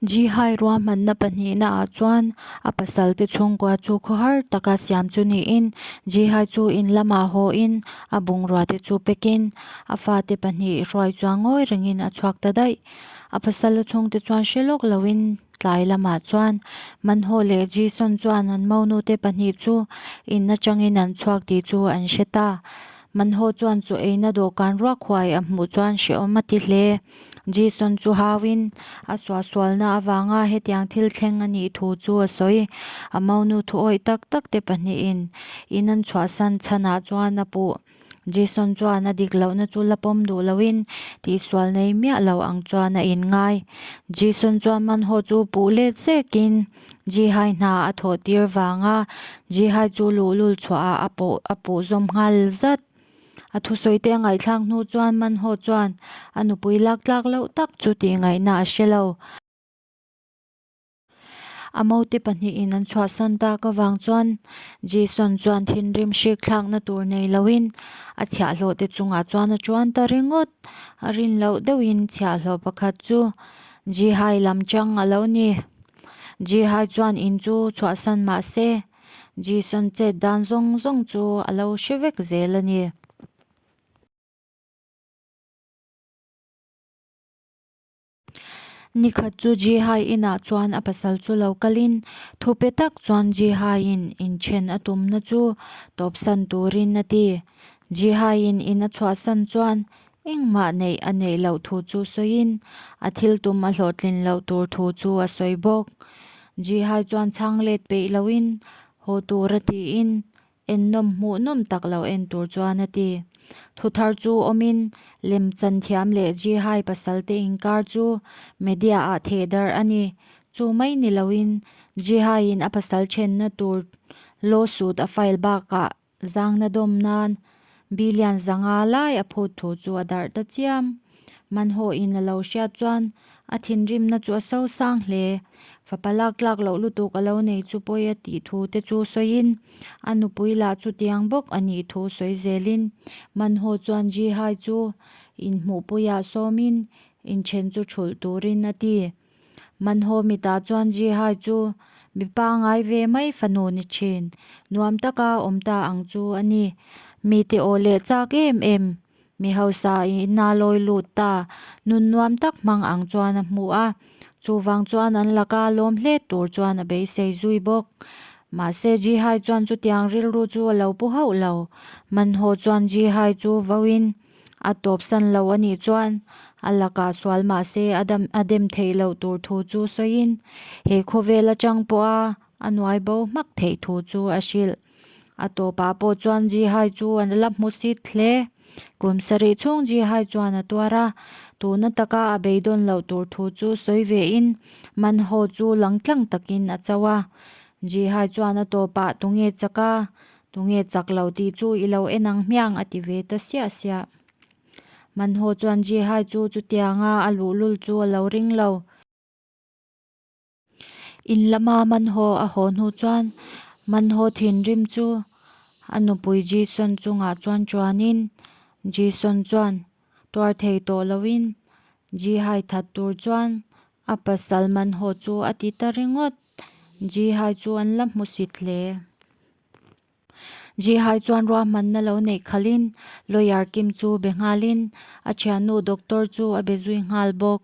Jihai ruahmanna pahnihna ah chuan a pasal te chhungkua chu khawhar taka siam chu niin Jihai chu in lamah haw in a bungrua te chu pack in a fate pahnih hruai chuan ngawi rengin a chhuak ta daih. A pasal a chhungte chuan hre lawk loin tlai lamah chuan Manho leh Jison chuan an monu te pahnih chu in atangin an chhuak tih chu an hre ta. Manho chuan chaw eina dawhkan ruak huai a hmuh chuan hrehawm a ti hle. Jason chu hauin a suahsualna avanga hetiang thil thleng a nih thu chu a sawi. A monu thuawih tak tak te pahnihin in an chhuahsan chhanah chuan a puh. Jason chuan a dik lohna chu la pawm duh loin tihsual nei miah lo ang chuan a inngai. Jason chuan Manho chu puh let zekin Jihai hna a thawh tir vanga Jihai chu luhlul chhuahah a pawh a puh zawm nghal zat. A thusawi te a ngaihthlak hnu chuan Manho chuan a nupui lak tlak loh tak chu tih ngaihna a hre lo. A mote pahnihin an chhuahsan tak avang chuan Jason chuan thinrim hrik thlakna tur nei loin a chhiahhlawh te chungah chuan a chuan ta ringawt. A rin loh deuhin chhiahhlawh pakhat chu Jihai lam chang a lo ni. Jihai chuan in chu chhuahsan mah se Jason chet dan zawng zawng chu a lo hre vek zel a ni. Nikhat chu Jihai inah chuan a pasal chu lo kalin thupe tak chuan Jihaiin inthen a tumna chu tawpsan turin a ti. Jihaiin in a chhuahsan chuan engmah neih a neih loh thu chu sawiin a thil tum a hlawhtlin loh tur thu chu a sawi bawk. Jihai chuan chhang let peih loin haw tur a tiin Ennawm hmuhnawm tak lo en tur chuan a ti. Thuthar chu awmin lemchan thiam leh Jihai pasal te inkar chu media ah theh darh a ni. Chu mai ni loin Jihaiin a pasal thenna tur lawsuit a file bakah zangna dawm nan billion 500 lai a phut thu chu a darh ta chiam. Manhawhin a lo hriat chuan a thinrimna chu a sosang hle. Fapa lak tlak loh lutuk a lo nei chu pawi a tih thu te chu sawiin a nupui lah chutiang bawk a nih thu sawi zelin Manhaw chuan Jihai chu inhmuhpuiah sawmin inthen chu thulh turin a ti. Manhaw mitah chuan Jihai chu mi pangai ve mai fanu ni thin, nuam taka awm ta ang chu a ni. Mite aw leh chak em em. Mi hausa in a lawi lut ta, nun nuam tak hmang ang chuan a hmu a, chuvang chuan an laka lawm hle tur chuan a beisei zui bawk. Mahse Jihai chuan chutiang rilru chu a lo pu hauh lo. Manhaw chuan Jihai chu vauin a tawpsan lo a nih chuan a lakah sual mahse a dam a dem theih loh tur thu chu sawiin he khawvel atang pawha a nuai bo hmak theih thu chu a hrilh. A tawpah pawh chuan Jihai chu an la hmu sit hle. Kum sarih chhung Jihai chuan a tuar a, tuna taka a beidawn loh tur thu chu sawi vein Manho chu langtlang takin a cho a. Jihai chuan a tawpah tunge chak a, tunge chak lo tih chu i lo en ang hmiang a ti ve ta siah siah. Manho chuan Jihai chu chutianga a luhlul chu a lo ring lo. In lama Manhaw a haw hnu chuan Manhaw thinrim chu a nupui Jason chungah chuan chuanin Jason chuan tuar thei tawh loin Jihai that tur chuan a pasal Manhaw chu a ti ta ringawt. Jihai chu an la hmusit hle. Jihai chuan ruahmanna lo neih khalhin lawyer Kim chu be nghalin a thiannu doctor chu a be zui nghal bawk.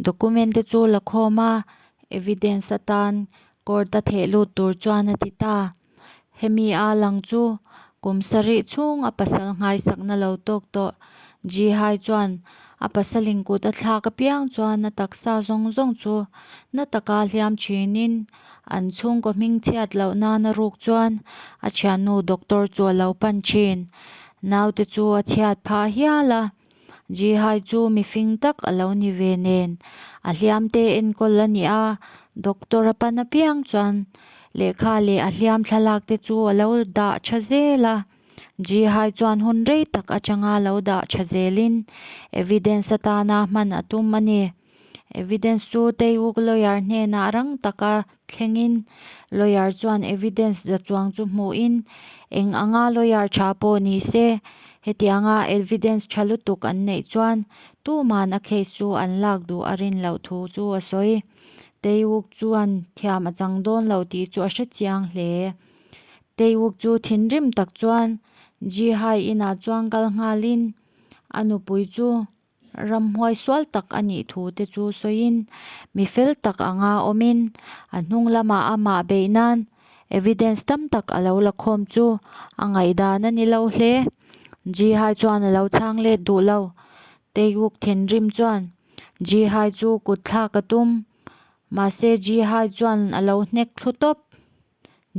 Document te chu la khawm a, evidence atan court a theh lut tur chuan a ti ta. Hemi a lang chu kum sarih chhung a pasal nghaisakna lo tawk tawh. Jihai chuan a pasalin kut a thlak apiang chuan a taksa zawng zawng chu na taka hliam thinin An chhungkaw hming chhiat loh nana ruk chuan a thiannu doctor chu a lo pan thin. Naute chu a chhiat phah hial a, Jihai chu mifing tak a lo ni ve nen. A hliam te enkawl a ni a, doctor a pan apiang chuan lehkha leh a hliam thlalak te chu a lo dah tha zel a. Jihai chuan hun rei tak atanga lo dah tha zelin evidence atana hman a tum a ni. Evidence chu Taewook lawyer hnenah rang taka thlengin lawyer chuan evidence za chuang chu hmuhin eng anga lawyer tha pawh ni se hetianga evidence tha lutuk an neih chuan tuman a case chu an lak duh a rin loh thu chu a sawi. Taewook chuan thiam a chang dawn lo tih chu a hre chiang hle. Taewook chu thinrim tak chuan Ji-Hai inah chuan kal nghalin a nupui chu ramhuai sual tak a nih thu te chu sawiin mi fel tak anga awmin a hnung lamah amah beih nan evidence tam tak a lo la khawm chu a ngaihdan a ni lo hle. Ji-Hai chuan a lo chhang let duh lo. Taewook thinrim chuan Ji-Hai chu kut thlak a tum. Mahse Ji-Hai chuan a lo hnek thlu tawp.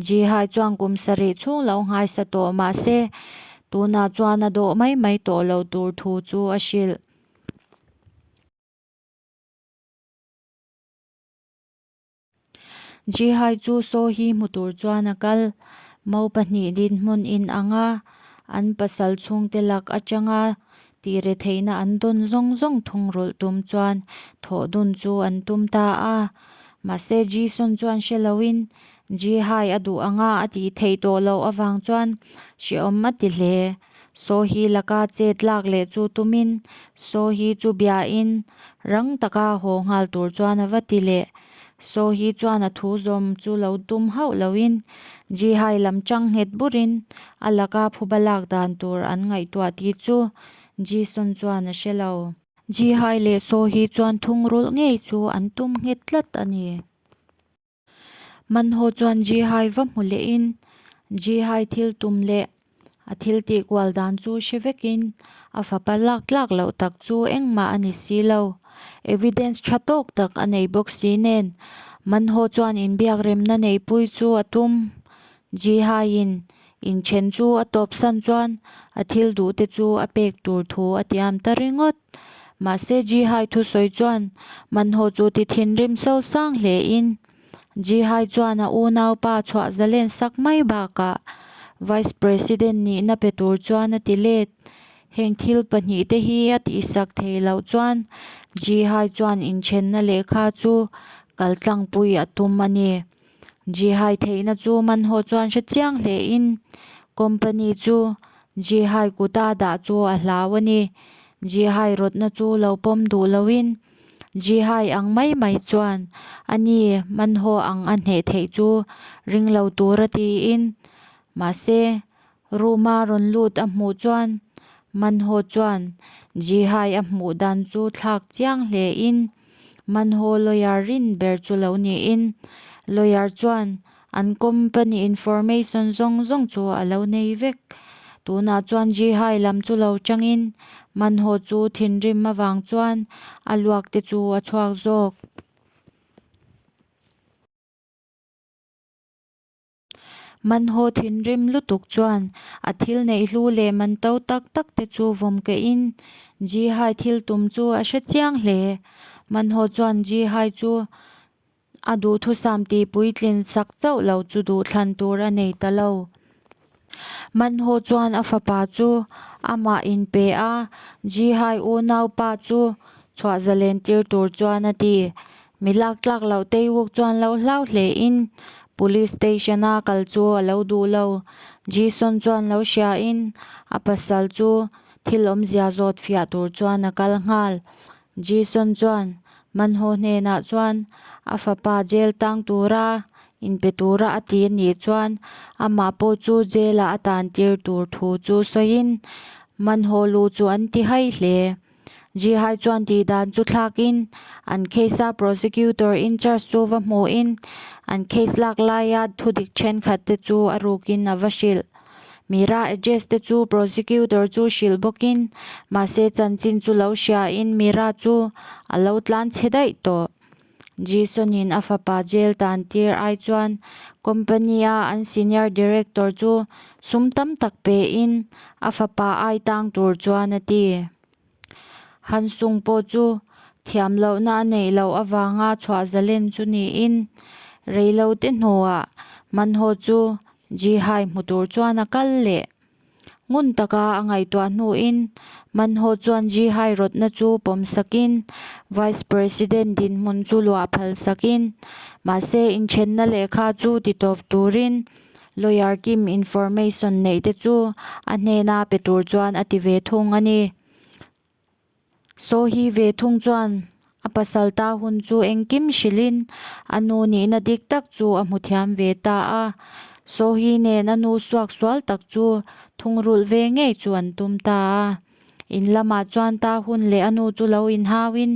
Ji-Hai chuan kum sarih chhung lo nghaisa tawh mahse tunah chuan a dawh mai mai tawh lo tur thu chu a hrilh. Ji-Hai chu Saw hi hmu tur chuan a kal. Mo pahnih dinhmun in ang a, an pasal chhungte lak atanga tihre theihna an dawn zawng zawng thungrulh tum chuan thawh dun chu an tum ta a. Mahse Ji-Sun chuan hre loin Ji-Hai a duh anga a tih theih tawh loh avang chuan hrehawm a ti hle. Saw hi laka chet lak leh chu tumin Saw hi chu biain rang taka haw nghal tur chuan a va ti leh. Saw hi chuan a thu zawm chu lo tum hauh loin Ji-Hai lam chang nghet burin a laka phuba lak dan tur an ngaihtuah tih chu Ji-Sun chuan a hre lo. Ji-Hai leh Saw hi chuan thungrulh ngei chu an tum nghet tlat a ni. Manho chuan Ji-Hai va hmu lehin Ji-Hai thil tum leh a thil tih kual dan chu hre vekin a fapa lak tlak loh tak chu engmah a ni si lo. Evidence tha tawk tak a nei bawk si nen Manho chuan inbiak remna neihpui chu a tum. Ji-Hai-in inthen chu a tawpsan chuan a thil duh te chu a pek tur thu a tiam ta ringawt. Mahse Ji-Hai thusawi chuan Manho chu ti thinrim so sang hle in Ji-Hai chuan a unaupa chhuah zalen sak mai bakah Vice President nihna pe tur chuan a ti let. Heng thil pahnih te hi a tihsak thei loh chuan Ji-Hai chuan inthenna lehkha chu kaltlangpui a tum a ni. Ji-Hai theihna chu Manho chuan hre chiang hle in company chu Ji-Hai kuta dah chu a hlau a ni. Ji-Hai rawtna chu lo pawm duh loin Ji-Hai ang mai mai chuan a ni Manho ang a hneh theih chu ring lo tur a tiin mahse room a rawn lut a hmuh chuan Manho chuan Ji-Hai a hmuh dan chu thlak chiang hle in Manho lawyer rin ber chu lo niin lawyer chuan an company information zawng zawng chu a lo nei vek. Tunah chuan Ji-Hai lam chu lo changin Manho chu thinrim avang chuan a luak te chu a chhuak zawk. Manho thinrim lutuk chuan a thil neih hlu leh man to tak tak te chu vawm kehin Ji-Hai thil tum chu a hre chiang hle. Manho chuan Ji-Hai chu a duhthusam tih puitlin sak chauh lo chu duhthlan tur a nei ta lo. Manho chuan a fapa chu amah inpe a, Ji-Hai unaupa chu chhuah zalen tir tur chuan a ti. Mi lak tlak loh Taewook chuan lo hlau hle in Police station a kal chu a lo duh lo. Ji-Sun chuan lo hria in a pasal chu thil awmzia zawt fiah tur chuan a kal nghal. Ji-Sun chuan Manho hnenah chuan a fapa jail tang tura inpe tura a ti a nih chuan amah pawh chu jail ah a tan tir tur thu chu sawiin Manho lu chu an ti hai hle. Ji-Hai chuan tih dan chu thlakin an case-a prosecutor in charge chu va hmuhin an case lak laia thudik thenkhat te chu a rukin a va hrilh. Mira address te chu prosecutor chu hrilh bawkin mahse chanchin chu lo hriain Mira chu a lo tlan chhe daih tawh. Jason-in a fapa jail tan tir ai chuan company-a an senior director chu sum tam tak pein a fapa ai tang tur chuan a ti. Han Sung pawh chu thiam lohna a neih loh avanga chhuah zalen chu niin reilote hnuah Manho chu Ji-Hai hmu tur chuan a kal leh. Ngun taka a ngaihtuah hnuin Manho chuan Ji-Hai rawtna chu pawm sakin Vice President dinhmun chu luah phal sakin mahse inthenna lehkha chu titawp turin lawyer Kim information neih te chu a hnena pe tur chuan a ti ve thung a ni. Saw hi ve thung chuan. A pasal ta hun chu engkim hrilhin a nu nihna dik tak chu a hmu thiam ve ta a. Sohi nen a nu suak sual tak chu thungrulh ve ngei chu an tum ta a. In lamah chuan ta hun leh a nu chu lo inhauin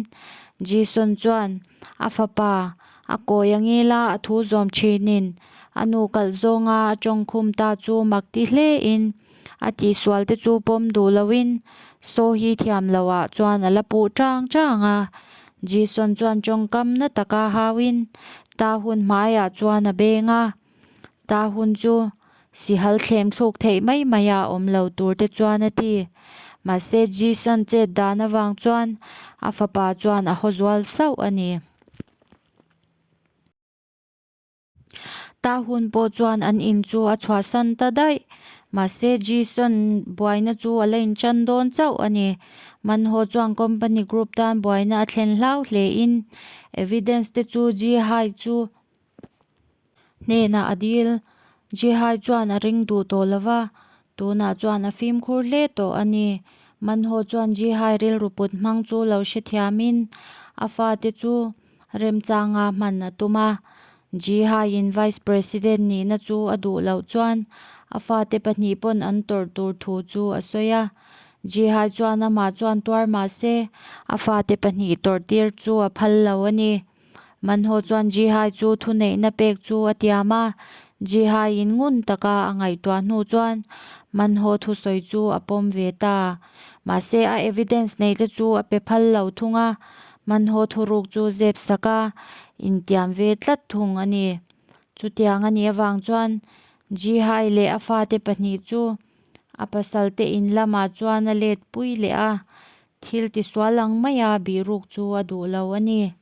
Jason chuan a fapa a kawi angila a thu zawm thinin a nu kalh zawnga a tawngkhum ta chu mak ti hlein a tihsual te chu pawm duh loin Saw hi thiam loah chuan a la puh chang chang a. Jason chuan tawngkam na taka hauin ta hun hmaiah chuan a beng a. Ta hun chu sihal thlem thluk theih mai mai a awm lo tur te chuan a ti. Mahse Jason chet dan avang chuan a fapa chuan a haw zual sauh a ni. Ta hun pawh chuan an in chu a chhuahsan ta daih. Mahse Jason buaina chu a la intan dawn chauh a ni. Manho chuan company group tan buaina a thlen hlau hle in evidence te chu Ji-Hai chu hnenah a dil. Ji-Hai chuan a ring duh tawh lo va, tunah chuan a fimkhur hle tawh a ni. Manho chuan Ji-Hai rilru put hmang chu lo hrethiamin a fate chu remchanga hman a tum a. Ji-Hai-in Vice President nihna chu a duh loh chuan a fate pahnih pawn an tawrh tur thu chu a sawi a. Ji-Hai chuan amah chuan tuar mah se a fate pahnih tawrh tir chu a phal lo a ni. Manho chuan Ji-Hai chu thuneihna pek chu a tiam a, Ji-Hai-in ngun taka a ngaihtuah hnu chuan Manho thusawi chu a pawm ve ta. Mahse a evidence neihte chu a pe phal lo thung a, Manho thuruk chu zep sak a intiam ve tlat thung a ni. Chutiang a nih avang chuan Ji-Hai leh a fate pahnih chu a pasalte in lamah chuan a let pui leh a, Thil tisual ang maia bihruk chu a duh lo a ni.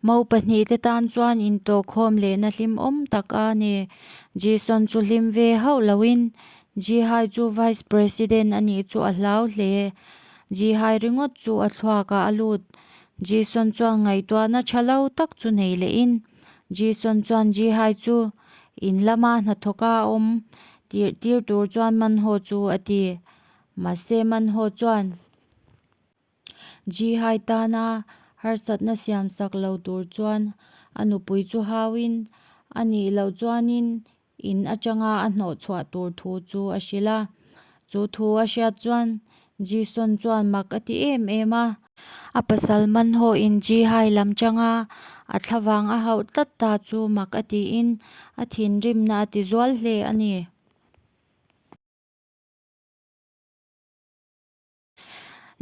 Mo pahnihte tan chuan intawhkhawm lehna hlimawm tak a ni. Jason chu hlim ve hauh loin Jihai chu Vice President a nih chu a hlau hle. Jihai ringawt chu a thluakah a lut. Jason chuan ngaihtuahna tha lo tak chu nei lehin Jason chuan Jihai chu In lama hnathawka a awm tirh tir tur chuan Manho chu a ti. Mahse Manho chuan Jihai tana harsatna siam sak lo tur chuan a nupui chu hauin a nih loh chuanin in atanga a hnawh chhuah tur thu chu a hrilh a. Chu thu a hriat chuan Jison chuan mak a ti em em a. A pasal Manho in Jihai lam changa a thlavang a hauh tlat ta chu mak a tiin a thinrimna a ti zual hle a ni.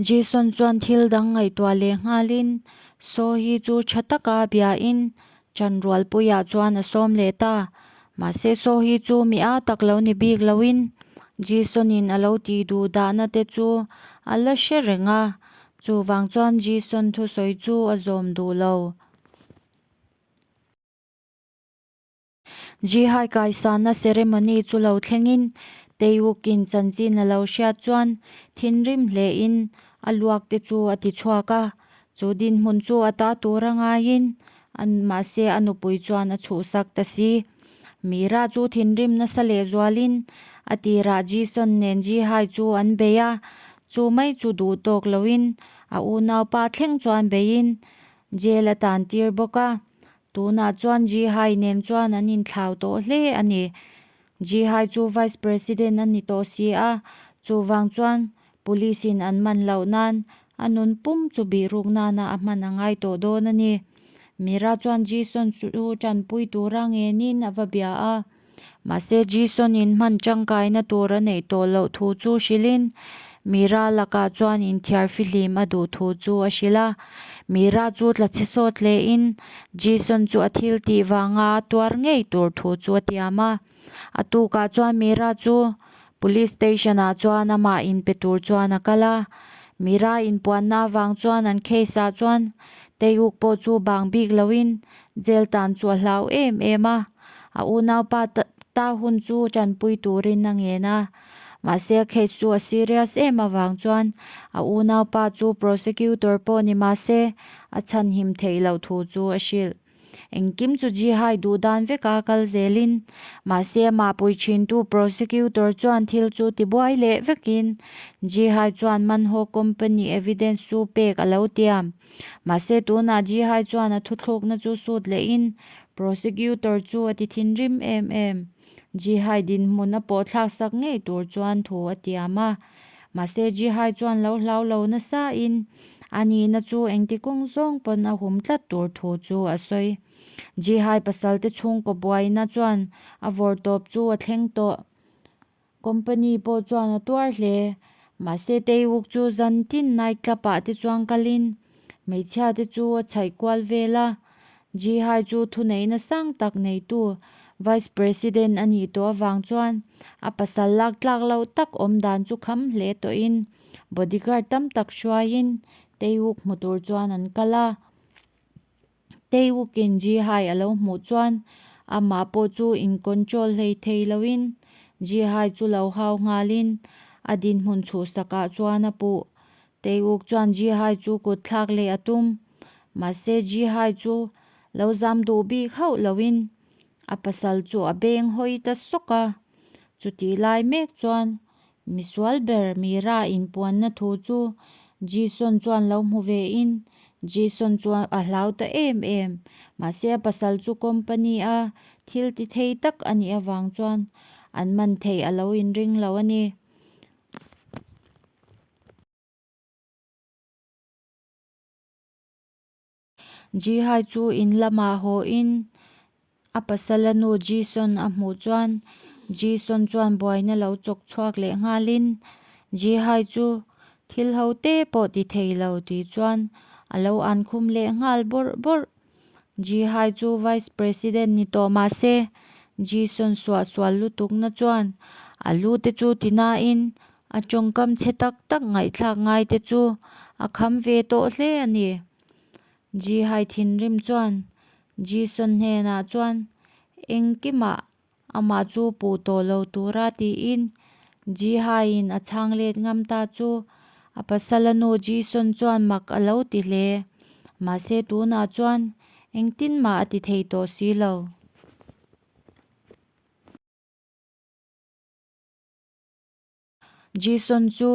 Jason chuan thil dang ngaihtuah leh nghalin Saw hi chu tha taka biain Chanrualpuiah chuan a sawm leh ta. Mahse Saw hi chu mi a tak lo ni bik loin Jason-in a lo tih duh dahna te chu a la hre reng a, chuvang chuan Jason thusawi chu a zawm duh lo. Jihai kaisanna ceremony chu lo thlengin Taewook-in chanchin a lo hriat chuan thinrim hlein a luak te chu a ti chhuak a, chu dinhmun chu a ta tur a ngaiin mahse a nupui chuan a chhuhsak ta si. Mira chu thinrim nasa lehzualin a tirah Jison nen Jihai chu an bei a, chu mai chu duh tawk loin a unaupa thleng chuan beiin jail a tan tir bawk a. Tunah chuan Jihai nen chuan an inthlau tawh hle a ni. Jihai chu Vice President a ni tawh si a, chuvang chuan Police in an man loh nan a nun pum chu bihruk nana a hman a ngai tawh dawn a ni. Mira chuan Jison chu tanpui tura ngenin a va bia a. Mahse Jison in hman tangkaina tur a neih tawh loh thu chu hrilhin Mira lakah chuan inthiar fihlim a duh thu chu a hrilh a. Mira chu tla chhe sawt hlein Jison chu a thil tih vanga a tuar ngei tur thu chu a tiam a. A tukah chuan Mira chu Police station ah chuan amah inpe tur chuan a kal a. Mira inpuanna avang chuan an case ah chuan Taehyuk pawh chu bang bik loin jail tan chu a hlau em em a. A unaupa ta hun chu tanpui turin a ngen a, mahse a case chu a serious em avang chuan a unaupa chu prosecutor pawh ni mahse a chhanhim theih loh thu chu a hrilh. Engkim chu Ji-Hai duh dan veka kal zelin, mahse amah pui thintu prosecutor chuan thil chu tibuai leh vekin Ji-Hai chuan Manho company evidence chu pek a lo tiam. Mahse tunah Ji-Hai chuan a thuthlukna chu sut lehin prosecutor chu a ti thinrim em em. Ji-Hai dinhmun a pawh thlaksak ngei tur chuan thu a tiam a. Mahse Ji-Hai chuan lo hlau lo nasa in a nihna chu engti kawng zawng pawn a hum tlat tur thu chu a sawi. Ji-Hai pasal te chhungkaw buaina chuan a vawr tawp chu a thleng tawh. Company pawh chuan a tuar hle. Mahse Taewook chu zan tin night club ah te chuan kalin hmeichhia te chu a chhaih kual vel a. Ji-Hai chu thuneihna sang tak neitu Vice President a nih tawh avang chuan a pasal lak tlak loh tak awm dan chu kham hle tawhin bodyguard tam tak hruaiin Taewook hmu tur chuan an kal a. Taewook-in Ji-Hai a lo hmuh chuan amah pawh chu in control hlei thei loin Ji-Hai chu lo hau nghalin a dinhmun chhuhsakah chuan a puh. Taewook chuan Ji-Hai chu kut thlak leh a tum. Mahse Ji-Hai chu lo zam duh bik hauh loin a pasal chu a beng hawi ta sawk a. Chutih lai mek chuan Misual ber Mira inpuanna thu chu Jason chuan lo hmu ve in Jason chu a hlau ta em em. Mahse a pasal chu company a thil ti thei tak a nih avang chuan an man theih a lo inring lo a ni. Jihai chu in lamah haw in a pasala nu Jison a hmuh chuan Jison chuan buaina lo chawk chhuak leh nghalin Jihai chu thil ho te pawh ti thei lo tih chuan a lo an khum leh nghal bawrh bawrh. Jihai chu Vice President ni tawh mah se Jison suah sual lutukna chuan a lu te chu ti nain A tawngkam chhe tak tak ngaihthlak ngai te chu a kham ve tawh hle a ni. Ji-hai thinrim chuan Ji-son hnenah chuan engkimah amah chu puh tawh lo tura tiin Ji-haiin a chhang let ngam ta chu a pasala nu Ji-son chuan mak a lo ti hle. Mahse tunah chuan engtin mah a ti thei tawh si lo. Jason chu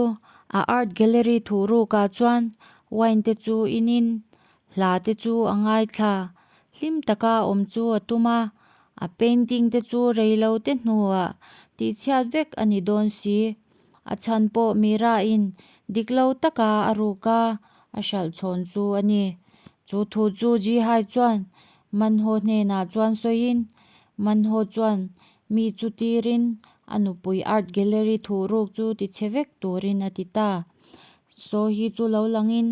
a art gallery thuh ruk ah chuan wine te chu in in hla te chu a ngaithla hlim taka awm chu a tum a a painting te chu rei lo te hnuah tih chhiat vek a ni dawn si a chhan pawh Mira in dik lo taka a ruk a a hralh chhawn chu a ni chu thu chu Ji-hai chuan Manho hnenah chuan sawiin Manho chuan Mi chu tirin a nupui art gallery thuh ruk chu ti chhe vek turin a ti ta. Saw hi chu lo langin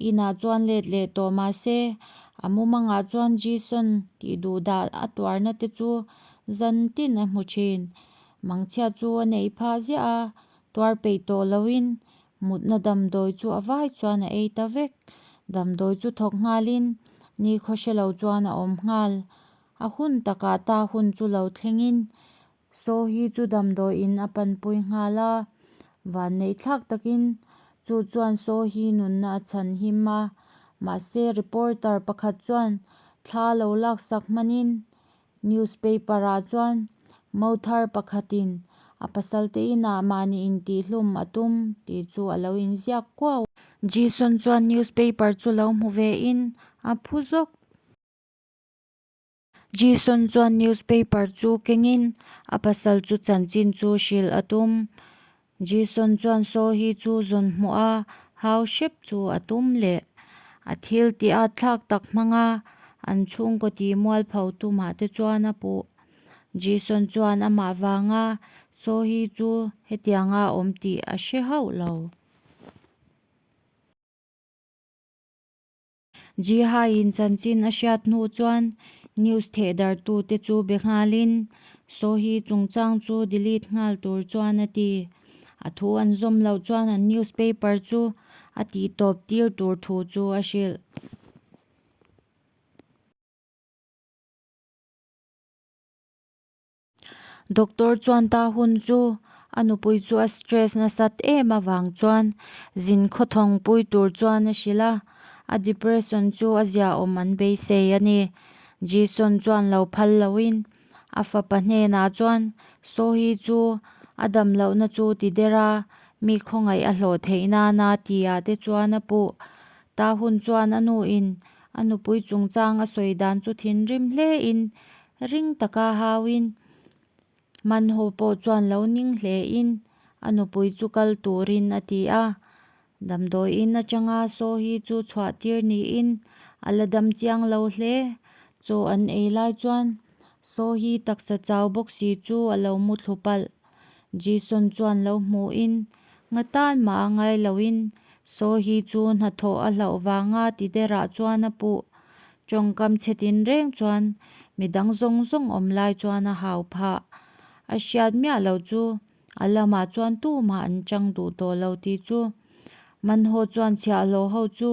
inah chuan let leh tawh mah se a mumangah chuan Jason tih duh dah a tuarna te chu zan tin a hmu thin. Mangchhia chu a neih phah ziah a, tuar peih tawh loin mutna damdawi chu a vai chuan a ei ta vek. Damdawi chu thawk nghalin ni khaw hre lo chuan a awm nghal. A hun takah ta hun chu lo thlengin Saw hi chu damdawiin a panpui nghal a, vanneih thlak takin chu chuan Saw hi nunna a chhan him a, mahse reporter pakhat chuan thla lo laksak hmanin newspaper ah chuan mo thar pakhatin a pasalte inah mahni intihhlum a tum tih chu a lo inziak kuau. Jason chuan newspaper chu lo hmu vein a phu zawk. Jason chuan newspaper chu kengin a pasal chu chanchin chu hrilh a tum. Jason chuan saw hi chu zawn hmuh a hau hrep chu a tum leh. A thil tih at thlak tak hmanga an chhungkaw tih mualpho tumah te chuan a puh. Jason chuan amah vanga saw hi chu hetianga awm tih a hre hauh lo. Jihaiin chanchin a hriat hnu chuan news thehdartute chu be nghalin Sohi chungchang chu delete nghal tur chuan a ti. A thu an zawm loh chuan an newspaper chu a tihtawp tir tur thu chu a hrilh. Doctor chuan ta hun chu a nupui chu a stress nasat em avang chuan zin khawthawng pui tur chuan a hrilh a, a depression chu a ziaawm an beisei a ni. Jason chuan lo phal loin a fapa hnenah chuan Sohi chu a dam lohna chu ti der a, mi khawngaih a hlawh theih nana tihah te chuan a puh. Ta hun chuan a nuin a nupui chungchang a sawi dan chu thinrim hlein ring taka hauin Manho pawh chuan lo ning hlein a nupui chu kal turin a ti a. Damdawi in atanga Sohi chu chhuah tir niin a la dam chiang lo hle. Chaw an ei lai chuan Sohi taksa chau bawk si chu a lo mu thlu palh. Jason chuan lo hmuhin nga tan mah a ngai loin Sohi chu hnathawh a hlauh vanga ti derah chuan a puh. Tawngkam chhe tinreng chuan midang zawng zawng awm lai chuan a hau phah. A hriat miah lo chu a lamah chuan tumah an chang duh tawh lo tih chu Manho chuan chhiahhlawh ho chu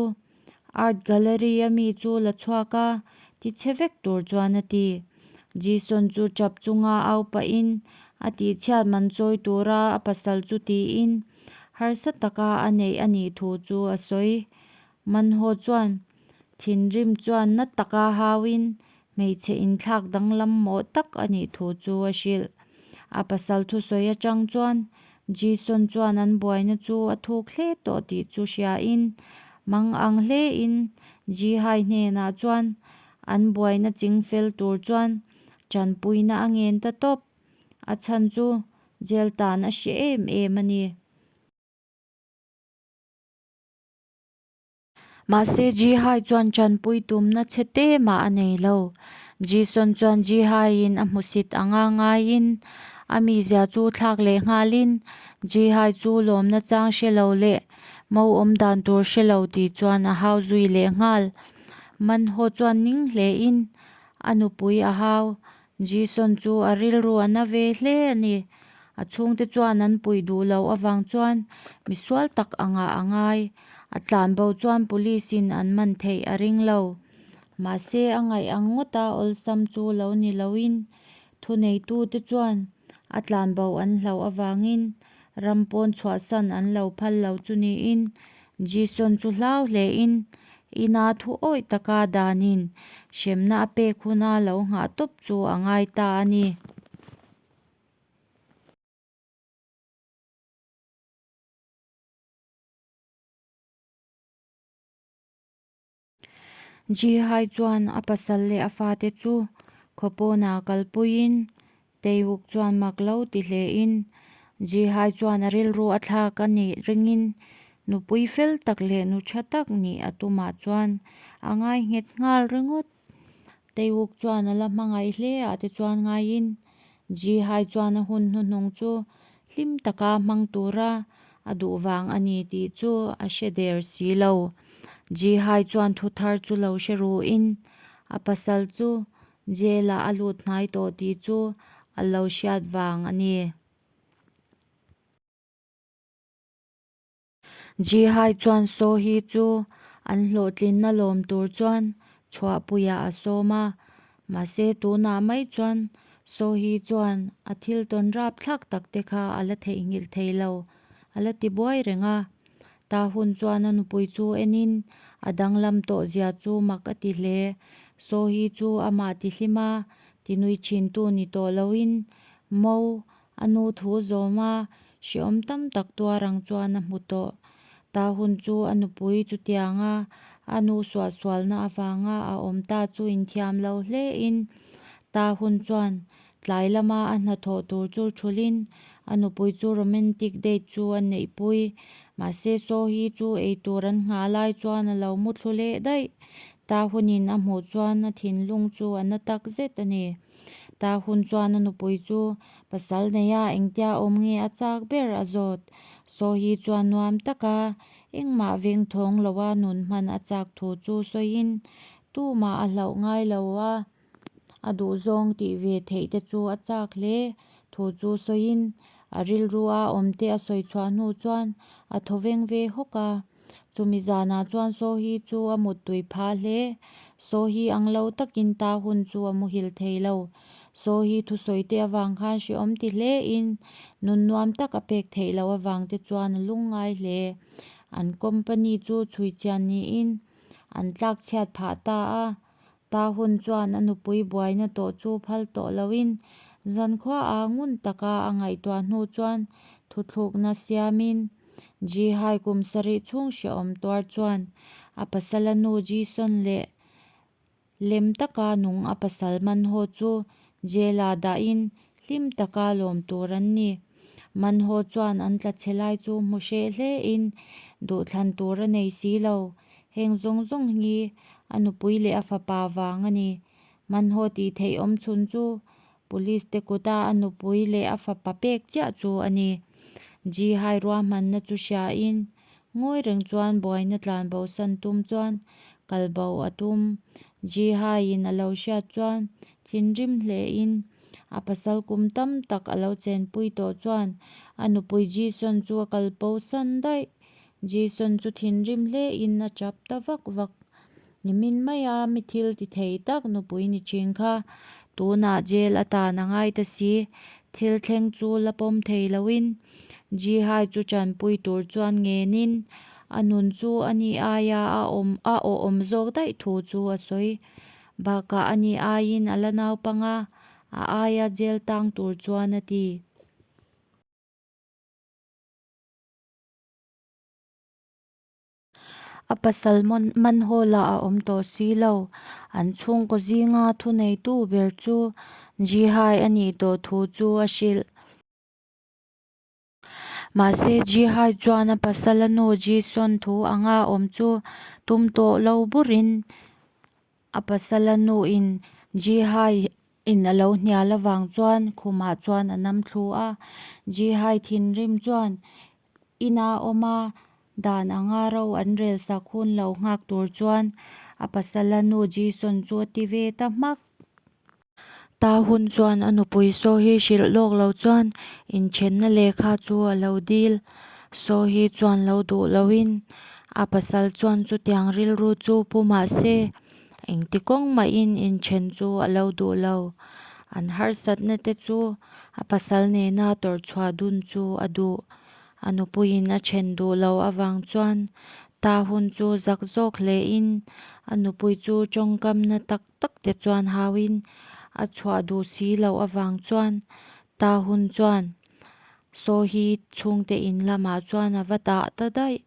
Art Gallery a mi chu la chhuak a, ti chhe vek tur chuan a ti. Jason chu tap chunga au pahin a tihchhiat man chawi tura a pasal chu tiin harsa taka a neih a nih thu chu a sawi. Manho chuan Thinrim chuan na taka hauin hmeichhe inthlak danglam mawh tak a nih thu chu a hrilh. A pasal thusawi atang chuan Jason chuan an buaina chu a thuk hle tawh tih chu hriain mang ang hlein Jihai hnenah chuan an buaina chingfel tur chuan tanpuina a ngen ta tawp. A chhan chu jail tan a hre em em a ni. Mahse Jihai chuan tanpui tumna chhe te mah a nei lo. Jason chuan Jihaiin a hmusit anga ngaiin a mizia chu thlak leh nghalin Jihai chu lawmna chang hre lo leh mo awm dan tur hre lo tih chuan a hau zui leh nghal. Manho chuan ning hlein a nupui a hau. Jason chu a rilru a na ve hle a ni. A chhungte chuan an puih duh loh avang chuan misual tak angah a ngai. A tlanbo chuan police in an man theih a ring lo. Mahse a ngaih ang ngawta awlsam chu lo ni loin thuneitute chuan a tlanbo an hlauh avangin ram pawn chhuahsan an lo phal lo chu niin Jason chu hlau hlein ina thu awih taka danin hremna a pek huna lo nghah tawp chu a ngai ta a ni. Jihai chuan a pasal leh a fate chu khawpawnah kalpuiin Taewook chuan mak lo ti hlein Jihai chuan a rilru a thlak a nih ringin nupui fel tak leh nu tha tak nih a tumah chuan a ngai nghet nghal ringawt. Taewook chuan a la hmangaih hle ah te chuan ngaiin Jihai chuan a hun hnuhnung chu hlim taka hmang tura a duh vang a ni tih chu a hre der si lo. Jihai chuan thu thar chu lo hre ruin a pasal chu jail ah a lut hnai tawh tih chu a lo hriat vang a ni. Jihai chuan Sohi chu an hlawhtlinna lawm tur chuan chhuahpuiah a sawm a, mahse tunah mai chuan Sohi chuan a thil tawn rapthlak tak te kha a la theihnghilh thei lo, a la ti buai reng a. Ta hun chuan a nupui chu enin a danglam tawh zia chu mak a ti hle. Sohi chu amah ti hlim a, ti nui thintu ni tawh loin Mo A nu thu zawm a, hreawm tam tak tuar ang chuan a hmu tawh. Ta hun chu a nupui chutianga a nu suahsualna avanga a awm ta chu inthiam lo hlein ta hun chuan tlai lama a hnathawh tur chu thulhin a nupui chu romantic date chu a neihpui. Mahse Sohi chu eitur an nghah lai chuan a lo mu thlu leh daih. Ta hunin a hmuh chuan a thinlung chu a na tak zet a ni. Ta hun chuan a nupui chu pasal neia engtia awm nge a chak ber a zawt. Sohi chuan nuam taka engmah veng thawng loa nun hman a chak thu chu sawiin tumah a hlauh ngai lo a, a duhzawng tih ve theih te chu a chak hle thu chu sawiin a rilrua awm te a sawi chhuah hnu chuan a thaw veng ve hawk a. Chumi zanah chuan Sohi chu a muttui phah hle. Sohi ang lo takin ta hun chu a muhil thei lo. Sohi thusawi te avang khan hrehawm ti hlein nun nuam tak a pek theih loh avang te chuan a lungngai hle. An company chu chhui chian niin an tlak chhiat phah ta a. Tahun chuan a nupui buaina tawh chu phal tawh loin zankhuaah ngun taka a ngaihtuah hnu chuan thuthlukna siamin Ji-Hai kum sarih chhung hrehawm tuar chuan a pasala nu Ji-Sun leh lem taka nung a pasal Manho chu jail-ah dahin hlim taka lawm tur an ni. Manho chuan an tla chhe lai chu hmu hreh hlein duhthlan tur a nei si lo. Heng zawng zawng hi a nupui leh a fapa vang a ni. Manho tih theih awm chhun chu Police te kuta a nupui leh a fapa pek chiah chu a ni. Ji Hai ruahmanna chu hriain ngawi reng chuan buaina tlanbo san tum chuan kalbo a tum. Ji Hai-in a lo hriat chuan thinrim hlein a pasal kum tam tak a lo chenpui tawh chuan a nupui Ji Sun chu a kalbo san daih. Jason chu thinrim hlein a tap ta vak vak. Nimin maia mi thil ti thei tak nupui ni thin kha tunah jail atan a ngai ta si. Thil thleng chu la pawm thei loin Jihai chu tanpui tur chuan ngenin a nun chu a ni aia a awm a awhawm zawk daih thu chu a sawi. Bakah a ni aiin a la naupang a, a aia jail tang tur chuan a ti. A pasal Manhawla a awm tawh si lo. An chhungkaw zinga thuneitu ber chu Jihai a nih tawh thu chu a hrilh. Mahse, Jihai chuan a pasala nu Jison thu anga awm chu tum tawh lo burin a pasala nuin Jihai In a lo hnial avang chuan khumah chuan a nam thlu a, Jihai thinrim chuan ina awm a, dan anga ro an rel sak hun lo nghak tur chuan a pasala nu Jison chu a ti ve ta hmak. Ta hun chuan a nupui saw hi hrilh lawk lo chuan inthenna lehkha chu a lo dil. Saw hi chuan lo duh loin a pasal chuan chutiang rilru chu pu mah se. Engti kawng mahin inthen chu a lo duh lo. An harsatna te chu a pasal nena tawrh chhuah dun chu a duh. A nupuiin a then duh lo avang chuan ta hun chu zak zawk hlein a nupui chu tawngkamna tak tak te chuan hauin a chhuah duh si loh avang chuan ta hun chuan saw hi chhungte in lamah chuan a va dah ta daih.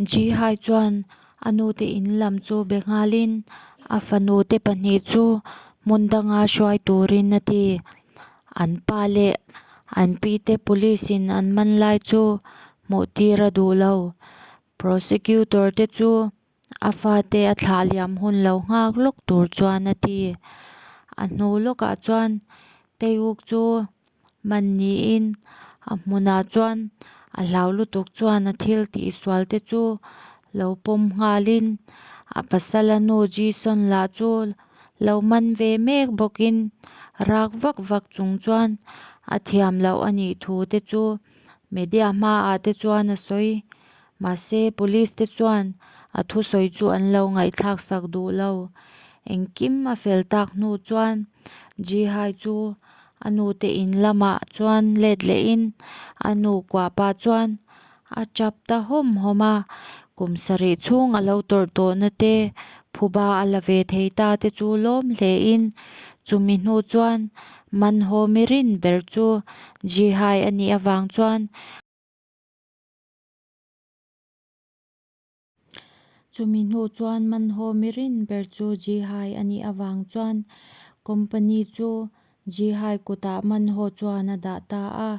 Jihai chuan a nute in lam chu be nghalin a fanute pahnih chu hmun danga hruai turin a ti. An pa leh an pite police in an man lai chu hmuh tir a duh lo. Prosecutor te chu a fate a thlah liam hun lo nghak lawk tur chuan a ti. A hnu lawkah chuan Taewook chu man niin a hmunah chuan a hlau lutuk chuan a thil tihsual te chu lo pawm nghalin a pasal a nu Jison lah chu lo man ve mek bawkin rak vak vak chung chuan a thiam loh a nih thu te chu media hmaah te chuan a sawi. Mahse, police te chuan a thusawi chu an lo ngaihthlak sak duh lo. Engkim a fel tak hnu chuan Jihai chu a nute in lamah chuan let lehin a nu kuah pah chuan a tap ta hawm hawm a. Kum sarih chhung a lo tawrh tawhna te, phuba a la ve thei ta te chu lawm hlein chumi hnu chuan Manhaw mirin ber chu Jihai a nih avang chuan Chumi hnu chuan Manhaw mirin ber chu Jihai a nih avang chuan company chu Jihai kutah Manhaw chuan a dah ta a.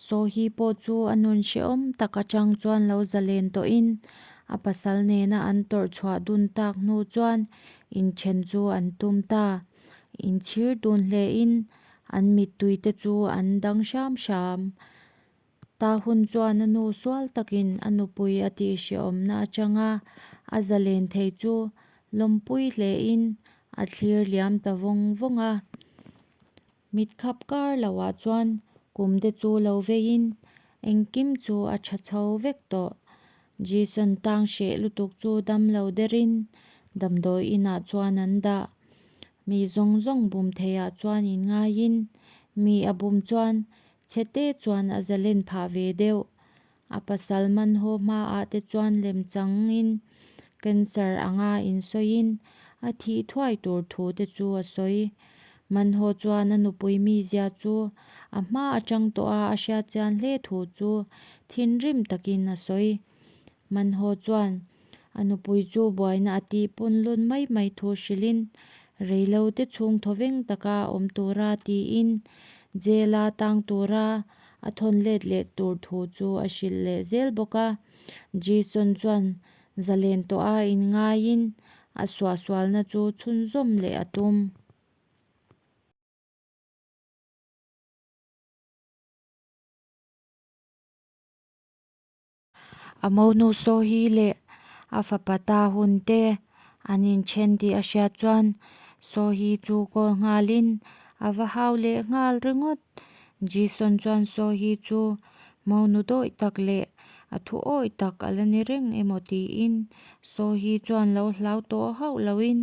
Sohi pawh chu a nun hrehawm tak atang chuan lo zalen tawhin a pasal nena an tawrh chhuah dun tak hnu chuan inthen chu an tum ta. Inchhir dun hlein an mittui te chu an dang hram hram. Ta hun chuan a nu sual takin a nupui a tihhrehawmna atanga a zalen thei chu lawmpui hlein a thlir liam ta vawng vawng a. Mitkhap kar loah chuan kum te chu lo veiin engkim chu a tha chho vek tawh. Jason tang hreh lutuk chu dam lo derin damdawi inah chuan an dah. Mi zawng zawng bum theiah chuan inngaiin mi a bum chuan Chhete chuan a zalen phah ve deuh. A pasal Manho hmaah te chuan lemchangin cancer anga insawiin a thih thuai tur thu te chu a sawi. Manho chuan a nupui mizia chu a hma atang tawha a hriatchian hle thu chu thinrim takin a sawi. Manho chuan a nupui chu buaina a tih punlun mai mai thu hrilhin reilote chhung thawveng taka awm tura tiin jail-a tang tura a thawn let leh tur thu chu a hrilh leh zel bawk a. Jason chuan zalen tawha inngaiin a suahsualna chu chhunzawm leh a tum. A monu Sohi leh a fapa ta hun te an inthen tih a hriat chuan Sohi chu call nghalin a va hau leh nghal ringawt. Jason chuan Sohi chu monu dawih tak leh a thu awih tak a la ni reng emaw tiin Sohi chuan lo hlau tawh hauh loin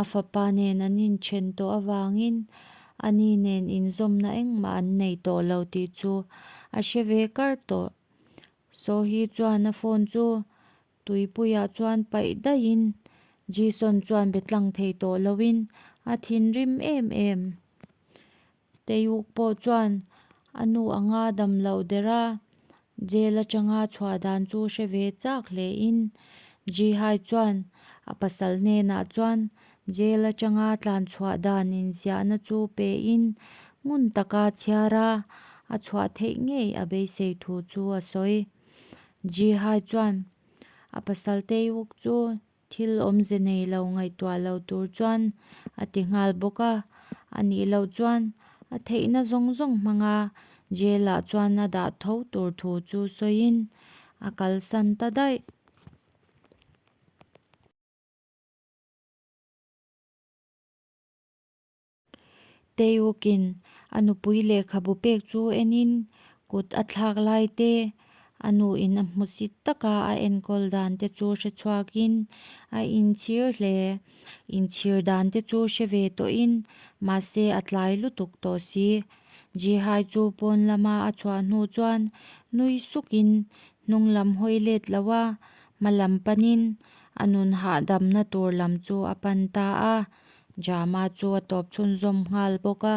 a fapa nen an inthen tawh avangin ani nen inzawmna engmah an nei tawh lo tih chu a hre ve kar tawh. Sohi chuan a phone chu tuipuiah chuan paih daihin Jason chuan be tlang thei tawh loin a thinrim em em. Taehyuk pawh chuan a nu anga dam loh der a, jail atanga chhuah dan chu hre ve chak hlein Ji-hai chuan a pasal hnenah chuan jail atanga tlan chhuah dan inziahna chu pein ngun taka chhiar a, a chhuah theih ngei a beisei thu chu a sawi. Ji-hai chuan a pasal Taehyuk chu Thil awmze nei lo ngaihtuah lo tur chuan a ti nghal bawk a, a nih loh chuan a theihna zawng zawng hmanga jail ah chuan a dah tho tur thu chu sawiin a kalsan ta daih. Taehyuk-in a nupui lehkhabu pek chu enin kut a thlak lai te, a nuin a hmusit taka a enkawl dan te chu hre chhuakin a inchhir hle. Inchhir dan te chu hre ve tawhin mahse a tlai lutuk tawh si. Ji-hai chu pawn lama a chhuah hnu chuan nui sukin hnung lam hawi let lo a, hma lam panin a nun hahdamna tur lam chu a pan ta a. Drama chu a tawp chhunzawm nghal bawk a.